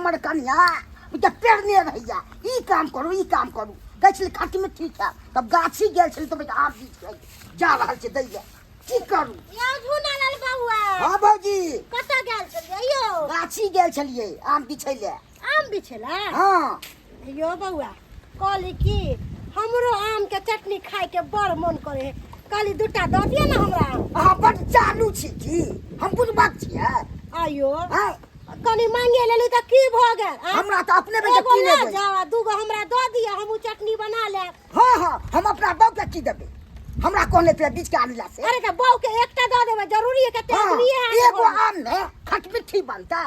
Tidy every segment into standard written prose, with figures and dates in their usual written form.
हमर कनिया जे पेरने रहैया ई काम करू ई काम करू कहै छलै खट मिट्टी खायब तब गाछी गेल छलै तऽ आम बीछ के जा रहल छै दै लए की करू यौ झूना लाल बौआ हँ भौजी कतऽ गेल छलियै यौ गाछी गेल छलियै आम बिछै लए आम बिछेला हँ यौ बौआ कहली की हमरो आम के चटनी खाय के बड़ मन करे है कहली दूटा दऽ दिअ ने हमरा आम अहाँ बड चालू छी की हम बुझबाक छियै आयो हँ कनी मांगे लेली तऽ की भऽ गेल आँय? हमरा तऽ अपने बेटा एगो की लऽ लेबै जाओ आ दूगो हमरा दऽ दिअ हमहूँ चटनी बना लेब हँ हँ हम अपना बहू के की देबै हमरा कहने पे बीच के आनला से अरे तऽ बहू के एकटा दऽ देबै जरूरी है कते हाँ, आदमी है एगो आम में खटमिट्ठी बनतै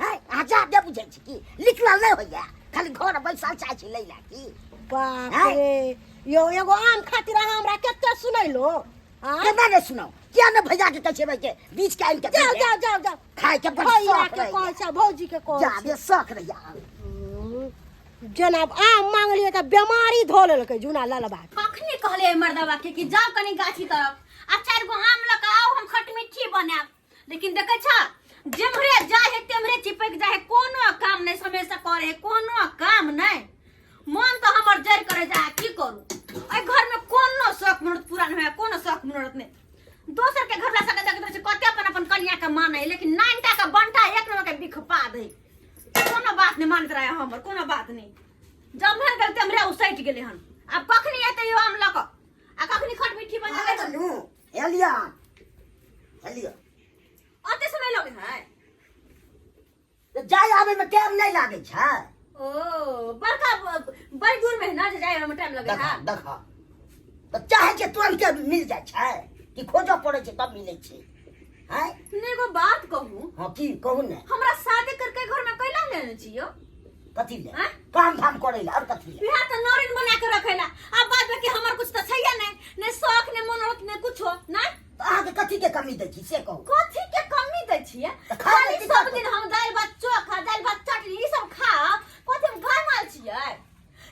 हैं अहाँ जा दे बुझै छी की लिखल नहि होइया खाली घर बैसल चाहै छी लै ला की बाप आँय? रे यौ एगो आम खातिर अहाँ हमरा कते सुनैलो आँय? केना नहि सुनाउ किया ने भैया के कहै छै के बीच के आनि के जाओ जाओ जाओ जाओ खाय के बड़ भैया शौक के रहैया कहै छै भौजी के कहै जा छै दे शौक रहैया आम। जेना आम मांगलियै तऽ बेमारी धो लेलकै जूना ललबा कखनी कहलियै मर्दवा के कि जाओ कनी गाछी तरफ आ चारि गो आम लऽ कऽ आउ हम खटमिट्ठी बनायब लेकिन देखै छ जेम्हरे जाइ है तेम्हरे चिपक जाइ है कोनो काम नहीं समय से करे है कोनो काम नहीं मन तो हमर जर करे जा की करू एहि घर में कोनो शौक मनोरथ पूरा नहीं है कोनो शौक मनोरथ नहीं दोसर के घर ला सके देखैत रहै छै कते अपन अपन कनिया के माने लेकिन नाइनटा के बंटा एक नंबर के बिखपा दे कोनो बात नहीं मानत रहे हमर कोनो बात नहीं जम्हर गेल तेम्हरे उसैट गेलै हन आब कखनी एतै यो आम लऽ कऽ आ कखनी खट मिट्टी बना अहाँ चलू एलिया एलिया अते समय लगे है तऽ जाय आबै में टाइम नहि लागै छै ओ बड़का बड़ी दूर में है ना जे जाए में टाइम लगे देखा है देखा तऽ चाहै छै तुरन्ते मिल जाइ छै कि खोजऽ पड़ै छै तब मिलै छै आँय ने एगो बात कहूँ हँ की कहू ने हमरा शादी करके घर में कैला लेने छियो कथी ले आँय? काम धाम करै ले और कथी ले बिहार तो नौरिन बना के रखेला अब बाद में कि हमर कुछ तो छैया नहीं ने शौक ने मनोरथ ने कुछो नहीं तऽ अहाँके कथी के कमी दै छी से कहू कथी के कमी दै छियै तऽ खा खाली लेती सब तऽ- दिन हम दालि भात चोखा दालि भात चटनी ई सब खाब कथी हम गाय माल छियै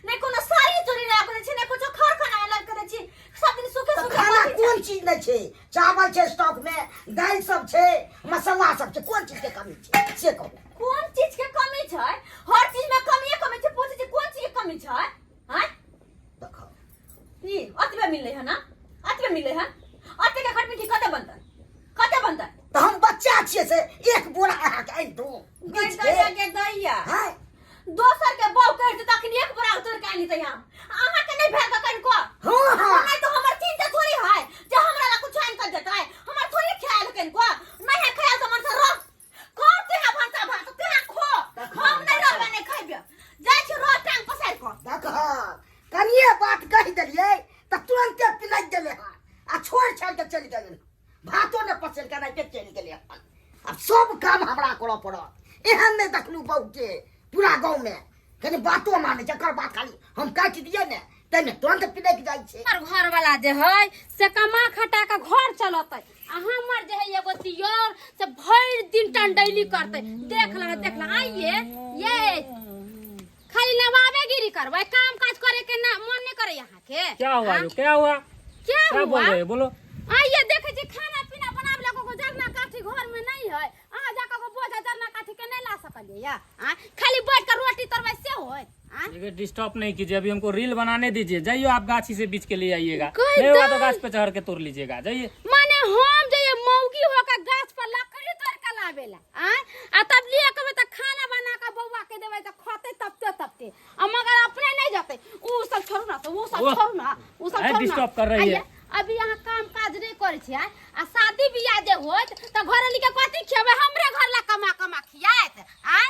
नहि कोनो साड़ी चोरी लगा के दै छियै नहि कुछो खर खाना लगा के दै छियै सब दिन सूखे तऽ सूखे खाना बचै छै। कोन चीज नहि छै चावल छै स्टॉक में दालि सब छै मसाला सब छै कोन चीज के कमी छै से कहू कोन चीज के कमी छै हर चीज में कमिए कमी छै पूछै छै कोन चीज के कमी छै आँय देखो ई अतबे मिललै हन ना अतबे मिललै हन अते के खटमिठी कते बनतै कते बनतै तऽ हम बच्चा छियै से एक बोरा अहाँके आनि दू बीच के दैया के दैया हाँ दोसर के बहु कहि देतै तखन एक बोरा उतर के आनि हम अहाँ के नहीं भेल कनिको हाँ हाँ नहीं तो हमर चिंता थोड़ी है जे हमरा ला कुछ आनि के देतै हमर थोड़ी ख्याल कनिको नहीं है ख्याल तो मन से रह कर तू यहाँ भनसा भात तू यहाँ खो हम नहीं रहबे नहीं खैबे जाइ छी रह टांग पसारि कऽ देख कनिए बात कहि देलियै तऽ तुरन्ते पिलकि गेलै हन आ छोड़ि छाड़ि कऽ चलि गेलै भातो नहि पचेलकै राइते चलि गेलै हन आब सब काम हमरा करऽ पड़त एहन नहि देखलहुँ बहूके पूरा गाँवमे कनि बातो मानै छै एकर बात खाली हम काटि दियै ने ताहिमे तुरन्त पिलकि जाइ छै हमर घर वाला जे है से कमा खटा के घर चलतै आ हमर जे है एगो दियोर से भरि दिन टंडैली करतै देख ल देख ल आइए ये खाली नवाबेगिरी करबै काम काज करे के ना मन नहीं करे यहाँ के क्या हुआ हाँ? जो क्या हुआ क्या क्या बोल हुआ रहे हो बोलो आइए देखे छी खाना पीना बनाबे ला को जरना काठी घर में नहीं है अहाँ जाकर को बोझा जरना काठी के नहीं ला सकलिए या आँ? खाली बैठ कर रोटी तरबै से होय आँ? देखिए डिस्टर्ब नहीं कीजिए अभी हमको रील बनाने दीजिए जाइए आप गाछी से बीच के ले आइएगा कोई नहीं होगा तो दाल- गाछ पे चढ़ के तोड़ लीजिएगा जाइए माने हम जे ये मौगी होकर गाछ पर लकड़ी तोड़ के लाबेला आँ? आ तब लिए के त खाना बना के बौआ के देबै त खते तपते तपते आ मगर अपने नहीं जते उ सब छोड़ू ना तो उ सब ओह, छोड़ू ना उ सब आइ छोड़ू ना डिस्टर्ब कर रही है। आइए, अभी यहाँ काम काज नहीं करे छियै आ शादी बियाह जे होत त घर के कथी खियाबै हमरे घर ला कमा कमा खियात आँ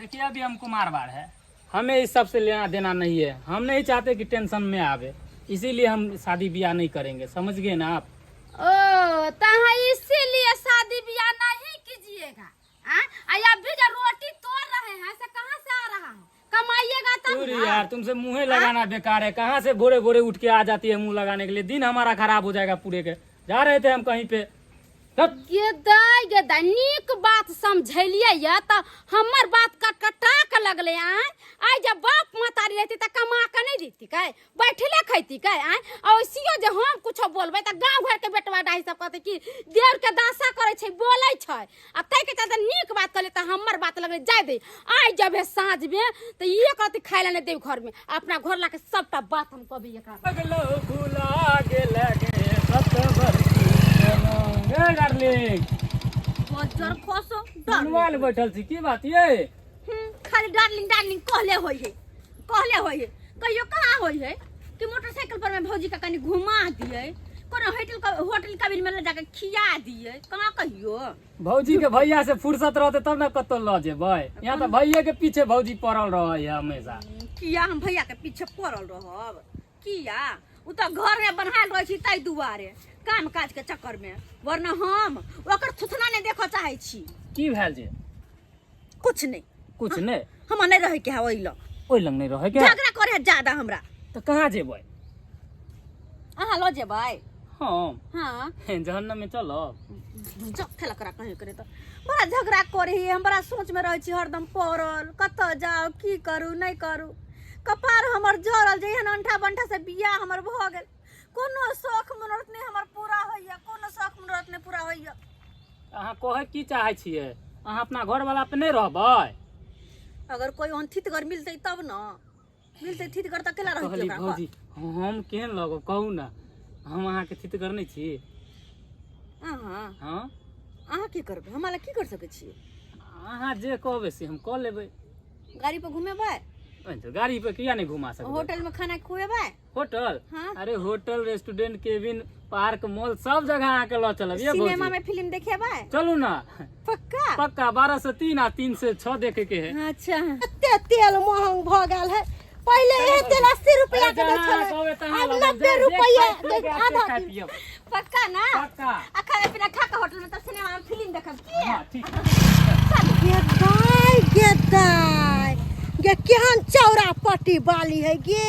देखिए अभी हम कुमार बार है हमें इस सब से लेना देना नहीं है हम नहीं चाहते कि टेंशन में आवे इसीलिए हम शादी ब्याह नहीं करेंगे समझ गए ना आप ओ तो अहाँ इसीलिए शादी ब्याह नहीं कीजिएगा हाँ? आ अभी जो रोटी तोड़ रहे हैं से कहाँ से आ रहा है कमाइएगा तब अरे ना। यार तुमसे मुंह लगाना बेकार है कहाँ से भोरे भोरे उठ के आ जाती है मुंह लगाने के लिए दिन हमारा खराब हो जाएगा पूरे के जा रहे थे हम कहीं पे तब गे दाइ गे दाइ नीक बात समझेलियै यऽ तऽ हमर बात कटकटा के लगलै आँय आइ जब बाप महतारी रहती तऽ कमा के नहि दैती कै बैठले खैती कै आँय आ वैसियो जे हम कुछो बोल बोलबै तऽ गाँव घरके बेटवा डाही सब कहतै कि देवके दासा करै छै बोलै छै आ ताहिके चलते नीक बात कहलियै तऽ हमर बात लगलै जाय दे आइ जब साँझमे तऽ एक रत्ती खाय लए नहि देब घरमे अपना घर लाके सबटा बात हम कहबै एकरा लगलो भुला गेल गे सतबरती ए डार्लिंग बज्जर खसो डार्लिंग मोबाइल बैठल छी की बात ये खाली डार्लिंग डार्लिंग कहले होय है कहले होय है कहियो कहाँ होय है कि मोटरसाइकिल पर में भौजी का कनी घुमा दिए कोनो होटल का होटल कबिन में ले जाके खिया दिए कहाँ कहियो भौजी के भैया से फुर्सत रहते तब ने कतौ लऽ जेबै यहाँ तऽ भैये के पीछे भौजी पड़ल रहै है हमेशा किया हम भैया के पीछे पड़ल रहब किया उ तऽ घर में बन्हायल रहै छी ताहि दुआरे काम काज के चक्कर में वरना हम ओकर थुथना नहि देखऽ चाहै छी की भेल जे कुछ नहीं कुछ नहि हमरा नहीं रहे के है ओहि लग ओहि लग नहि रहै के झगड़ा करे है ज्यादा हमरा तऽ कहाँ जेबै अहाँ लऽ जेबै हम हाँ जहन्नम में चलब जब खेला करा कहीं करे तऽ बड़ा झगड़ा करे है हम बड़ा सोच में रहै छी हरदम पड़ल कतऽ जाउ की करू नहि करू कपार हमर जरल जे एहन अंठा बंठा से बियाह हमर भऽ गेल कोनो शौख मनोरथ नहि हमर पूरा होइया कोनो शौख मनोरथ नहि पूरा होइया अहाँ कहै की चाहै छियै अहाँ अपना घरवाला पे नहि रहबै अगर कोई ओहन थितगर मिलतै तब न मिलतै थितगर तऽ केला रहतै कहली ओकरा पर? भौजी हम केहन लगब कहू ने हम अहाँके थितगर नहि छी अहाँ हँ अहाँ की करबै हमरा लए की कर सकै छियै अहाँ जे कहबै से हम कऽ लेबै गाड़ी पर घुमेबै अच्छा, गाड़ी पे किया नहीं घुमा सकबै होटल में खाना खुएबै होटल हाँ। अरे hotel restaurant cabin park mall सब जगह अहाँके लऽ चलब ये सिनेमा भौजी में फिल्म देखेबै चलू ना पक्का पक्का 12 से 3 आ 3 से 6 देखे के है अच्छा कते तेल महंग भऽ गेल है पहिले इहे तेल 80 रुपया के दै छलै आब 90 रुपया आधा किलो पक्का ना पक्का आ खाना पीना खा के होटल में तब सिनेमा में फिल्म देखब की हाँ ठीक गे दाइ गे दाइ गे केहन चौड़ा पट्टी बाली है गे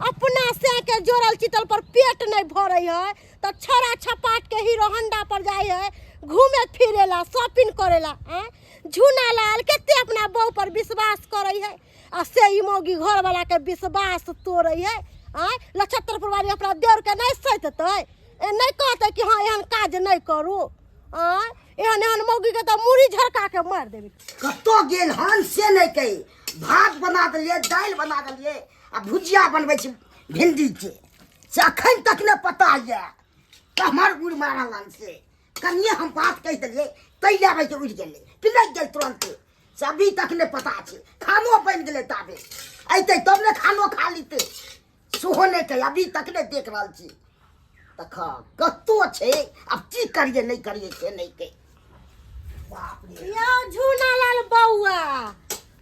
अपना से के जोड़ल चितल पर पेट नहीं भरे है तो छड़ा छपाट के हीरो होंडा पर जाए है घूमे फिरेला शॉपिंग करेला आँय झूना लाल कते अपना बहू पर विश्वास करे है आ से ई मौगी घर वाला के विश्वास तोड़े है आँय लछत्तरपुर वाली अपना देवर के नहीं सैततै ए नहीं कहतै कि हाँ एहन काज नहीं करू आँय एहन एहन मौगी के तऽ मुड़ी झरका के मारि देबै कतऽ गेल हन से नहि कही भात बना देलियै दालि बना देलियै आ भुजिया बनबै छी भिंडीके से अखन तक नहि पता यऽ कमर उड़ि मारल हन से कनिए हम बात कहि देलियै ताहि लए के उड़ि गेलै पिलकि गेल तुरन्ते से अभी तक नहि पता छै खानो बनि गेलै ताबे अयतै तब ने खानो खा लेतै सेहो नहि कही अभी तक नहि देख रहल छी तखन कतौ छै आब की करियै नहि करियै से नहि कही बाप रे यौ झूना लाल बौआ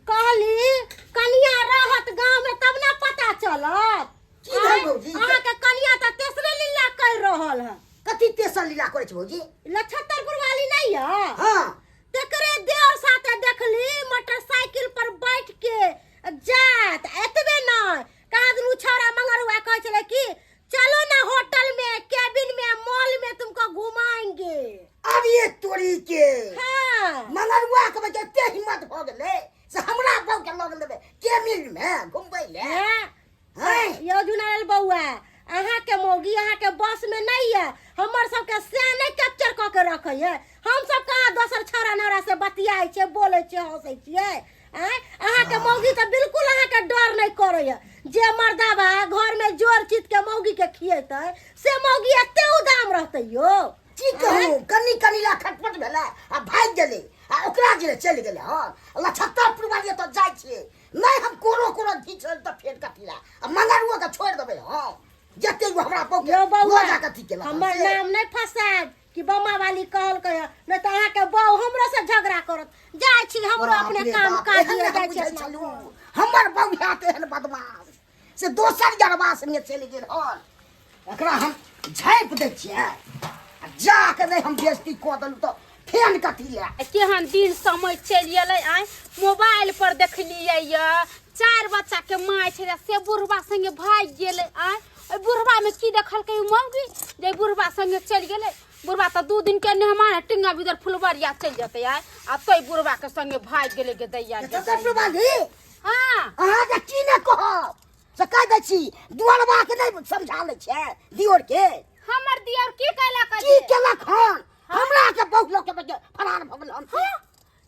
कहली कनिया रहत गाँव में तब ने पता चलत की भेल भौजी? अहाँके कनिया तऽ तेसरे लीला कर रहल है कथी तेसर लीला करै छै भौजी लछत्तरपुर वाली नहीं है हाँ तेकरे देवर साथे देखली मोटरसाइकिल पर बैठ के जात एतबे नहीं कहाँ दुनू छौड़ा मंगरुआ कहै छलै कि चलो ना होटल में केबिन में मॉल में तुमको घुमाएंगे अब ये तोरी के हाँ मंगरुआ के बच्चा एते हिम्मत भऽ गेलै से हमरा बहू के लऽ गेल के मिल में घुमबै ले हैं? हैं? यौ जुनारल बौआ अहाँके मौगी अहाँके बस में नहीं है हमर सबके से नहीं कैप्चर कऽ के रखै है हम सब कहाँ दोसर छौड़ा नौड़ा से बतियाइ छियै बोलै छियै हँसै छियै आँय अहाँके मौगी तऽ बिल्कुल अहाँके डर नहीं करै है जे मर्दाबा घर में जोर चित के मौगी के खियेतै से मौगी एते उदाम रहतै यौ की कहू कनी कनी ला खटपट भेलै आ भागि गेलै आ ओकरा जे चलि गेलै हँ लछत्तरपुर वाली एतऽ जाइ छियै नहि हम कोनो कोनो घीच तऽ फेर कथी ला आ मंगरुआ के छोड़ि देबै हँ जते ओ हमरा बहू के यौ बौआ लऽ जा कथी केलक हँ हमर से। नाम नहि फसायब कि बमा वाली कहलकै हँ नहि तऽ अहाँके बहू हमरो से झगड़ा करत जाइ छी हमरो बाप अपने रे काम बाप, काज एहन यऽ हम जाइ छी बुझै अपना छलहुँ हमर बहू हैत एहन बदमाश से दोसर जरबा संगे चलि गेल हन एकरा हम झाँपि दै छियै आ जा के नहि हम बेइज्जती कऽ देलहुँ तऽ फेन कथी लए केहन दिन समय चलि एलै आइ मोबाइल पर देखलियै यऽ चारि बच्चा के माय छलै से बुढ़बा संगे भागि गेलै आइ ओहि बुढ़बा में की देखलकै उ मौगी जे बुढ़बा संगे चलि गेलै बुढ़बा तऽ 2 दिन के मेहमान है टिंगा भीतर फुलबरिया चलि जेतै आइ आ तोय बुढ़बा के संगे भागि गेलै गे दैया गे तऽ प्रबंधी हाँ अहाँके की नहि कहब से कहि दै छी दुअरबा के नहि समझा लै छियै दियोर के हमर दियर की कैलक की केलक हन हमरा के बहु लऽ के बजे फरार भऽ गेल हन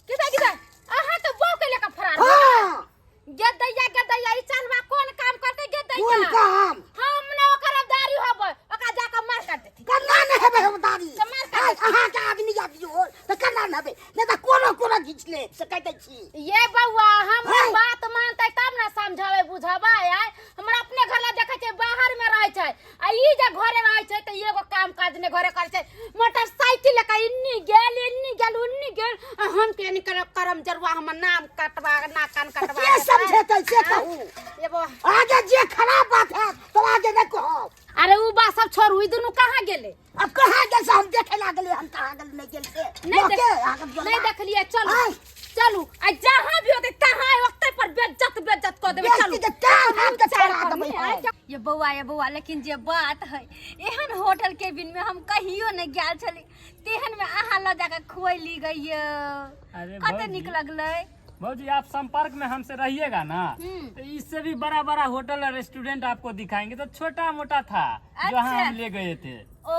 की दाइ की दाइ अहाँ तो बहु के लेके फरार हाँ गे दैया गे दैया ई चलवा कोन काम करते गे दैया कोन काम हम ने ओकर अबदारी होबै ओकरा जाके मार काट देती कन्ना नहि हेबै हम दादी तऽ मार काट देती। अहाँके आदमी जा दियौ तऽ कन्ना नहि हेबै नहि तऽ कोनो कोनो घीच ले से कहि दै छी ये बौआ हमरा है। बात मानते तब ने समझावे बुझावे आय हमरा अपने घर ला देखै छै बाहर में रहै छै आ ई जे घरे रहै छै तऽ एगो काम काज ने घरे करै छै मोटरसाइकिल लऽ कऽ इन्नी गेल इन्नी गेल उन्नी गेल आ हम के नहीं करब करम जरुआ हमर नाम कटवा ना कान तऽ कटवा के समझेतै से कहू ये बौआ आगे जे खराब बात है तो आगे नहि कहब अरे उ बात सब छोड़ू ई दुनू कहाँ गेलै अब कहाँ गेल से हम देखे लागलियै हम कहाँ गेल नहि गेल से नहीं लऽ के देख अहाँके नहीं जोड़बा। देखलिए चलू आय। चलू आ जहाँ भी होते तहाँ वक्ते पर बेइज्जत बेइज्जत कऽ देबै चलू बेइज्जती के टांग हाथ के छोड़ा देबै हम। ये बौआ ये बौआ लेकिन जे बात है एहन होटल केबिन में हम कहियो नहीं गेल छली तेहन में अहाँ लऽ जाके खुएली गई अरे कते भौजी। नीक लगलै भौजी आप संपर्क में हमसे रहिएगा ना तो इससे भी बड़ा बड़ा होटल और रेस्टोरेंट आपको दिखाएंगे तो छोटा मोटा था जो अच्छा। हम ले गए थे ओ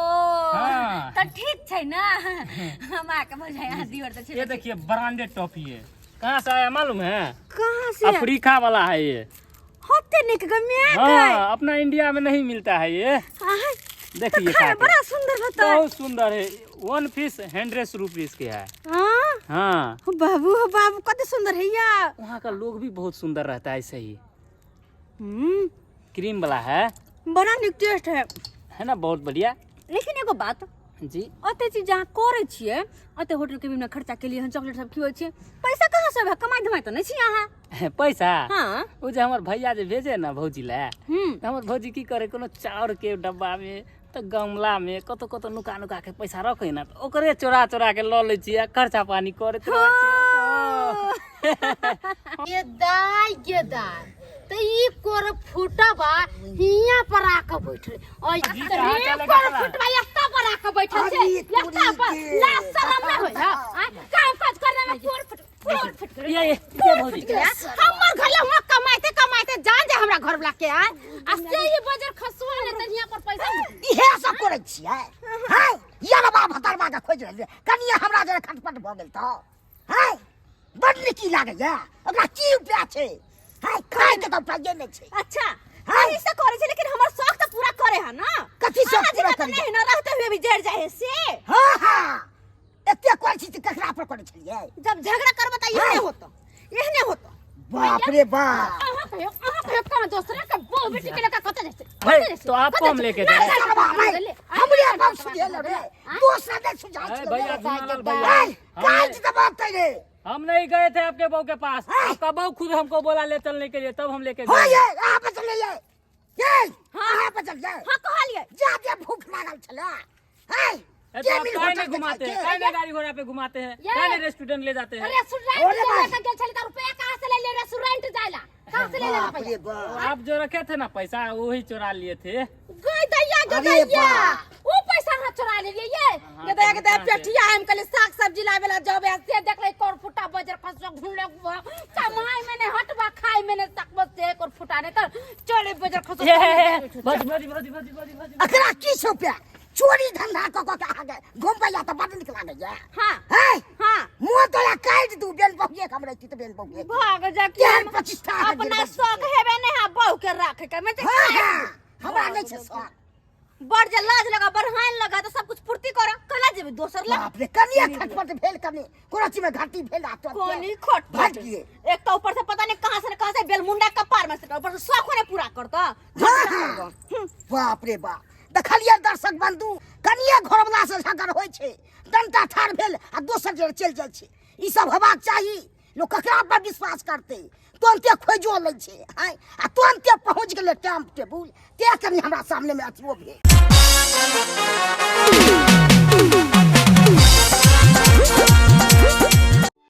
हाँ। तऽ ठीक छै ना हम आके भौजाई अहाँ दियर तऽ ये छै देखिए ब्रांडेड टॉफी है कहाँ से आया मालूम है कहाँ से अफ्रीका वाला है ये होते नीक गम्या हाँ अपना इंडिया में नहीं मिलता है ये देखिए खाना खा के। बड़ा सुंदर होता है बहुत सुंदर है वन पीस 100 रुपीज के है हाँ हाँ हो बाबू हो बाबू कते सुंदर है या वहाँ का लोग भी बहुत सुंदर रहता है ऐसे ही हम्म क्रीम वाला है बड़ा नीक टेस्ट है है ना बहुत बढ़िया लेकिन एगो बात जी ओते चीज अहाँ करै छियै ओते होटल के भी खर्चा के लिए हम चॉकलेट सब खिबै छियै पैसा कहाँ से कमाइ धमाइ तऽ नहि छी अहाँ पैसा हाँ ओ जे हमर भैया जे भेजे ने भौजी लए हम्म तऽ हमर भौजी की करे कोनो चाउर के डब्बा में तऽ गमला में कतौ कतौ नुका नुका के पैसा रखे ने तऽ ओकरे चोरा चोरा के लऽ लै छियै आ खर्चा पानी करैत रहै छियै। ये दाई ये दाई त ई कोर फुटबा हियां पर आके बैठल ओय जी, कहाँ रे चलेगा कोर चला? फुटबा एत्ता पर आके बैठल छै अरे एत्ता पर तोरी के। ला शरम ना होय हां काम काज करने में कोर फुट कोर फुट ये ये ये भौजी हमर घर ला हुआ कमाइते कमाइते जान जे हमरा घर वाला के आ आ से ही बजर खसुआ ले त हियां पर पैसा इहे सब करै छियै हैं यरबा भतरबा के खोजि रहल छियै कनिए हमरा जरा खटपट भऽ गेल तऽ हैं बड नीक की लागैया ओकरा की उपाय छै हैं खायके तऽ उपाये नहि छै अच्छा हाँ। अहीं से करे छै लेकिन हमर शौक तऽ पूरा करे है ना कथी शौक अहाँ पूरा जकाँ तऽ करे? नहीं ना रहते हुए भी जड़ जाए है से हाँ हाँ एते करै छी तऽ ककरा पर करै छलियै जब झगड़ा करब तऽ एहने हाँ। होतो एहने होतो बाप रे बाप अहाँ कहियो अहाँ कहियो कहाँ दोसरा के बहु बेटी के लगा कतऽ जाइ छै हे, तो आपको हम लेके जाए सरवा नहीं हमरे अपन सुझेल रे दोसरा नहीं सुझाइ अरे छलै भैया रे। झूनालाल भैया ऐ, काज तऽ बात रे हम नहीं गए थे आपके बहू के पास हाँ। आपका बहू खुद हमको बोला ले चलने के लिए तब हम लेके हो गए ये अहाँ पर चल ये ये अहाँ पर चल ये हाँ कहलिए जादे भूख लागल छलै है ए, तो के आप मिल काहे होटल नहीं के घुमाते हैं खाइके? काहे नहीं गाड़ी घोड़ा पे घुमाते हैं ये। काहे नहीं रेस्टोरेंट ले जाते हैं रेस्टोरेंट अरे भाई। लेके गेल छली त रुपया कहाँ से ले ले रेस्टोरेंट जाइला कहाँ से ले ले बाप रुपया रे बाप आप जो रखे थे ना पैसा वही चुरा लिए थे गई दैया गे अरे दैया बा। ऊ पैसा हाथ चोरा ले ये गे दैया गे दैया पेटिया हम कहले साग सब्जी लावे ला जबे से देखले कोर फुटा बजर खसो घुनले कमाई में ने हटबा खाई में ने सकबो से कोर फुटा ने त चले बजर खसो ये भौजी भौजी भौजी भौजी भौजी भौजी एकरा की छौ पे चोरी धंधा कऽ कऽ के अहाँके घुमबैया तऽ बड नीक लागैया हाँ है हाँ मुँह तोरा काटि दू बेन बहुए के हम रहिती तऽ बेन बहुए के। भाग जा के केहन प्रतिष्ठा अहाँके अपना गिरबै छी। शौक हेबे नहीं है बहू के रखे के मैं तो हाँ हाँ हमरा नहि छै शौक बड़ जे लाज लगा बढ़ाइन लगा तो सब कुछ पूर्ति कर कला जेबे दोसर ला बाप रे कनिए खटपट भेल कनि कोनो चीज में घाटी भेल आ तुरंत कोनी खट भागि गेल। एक तो ऊपर से पता नहीं कहां से न कहां से बेलमुंडा कपार में से ऊपर से शौक ने पूरा करता हाँ हाँ बाप रे बाप देखलियै दर्शक बंधु कनिए घरवला से झगड़ होइ छै डंटा ठाढ़ भेल आ दोसर जगह चलि जाइ छै ई सब हेबाक चाही लोक ककरा पर विश्वास करतै तुरन्ते खोजियो लै छै आँय आ तुरन्ते पहुँच गेलै टाइम टेबुल ते कनि हमरा सामनेमे अथियो भेल।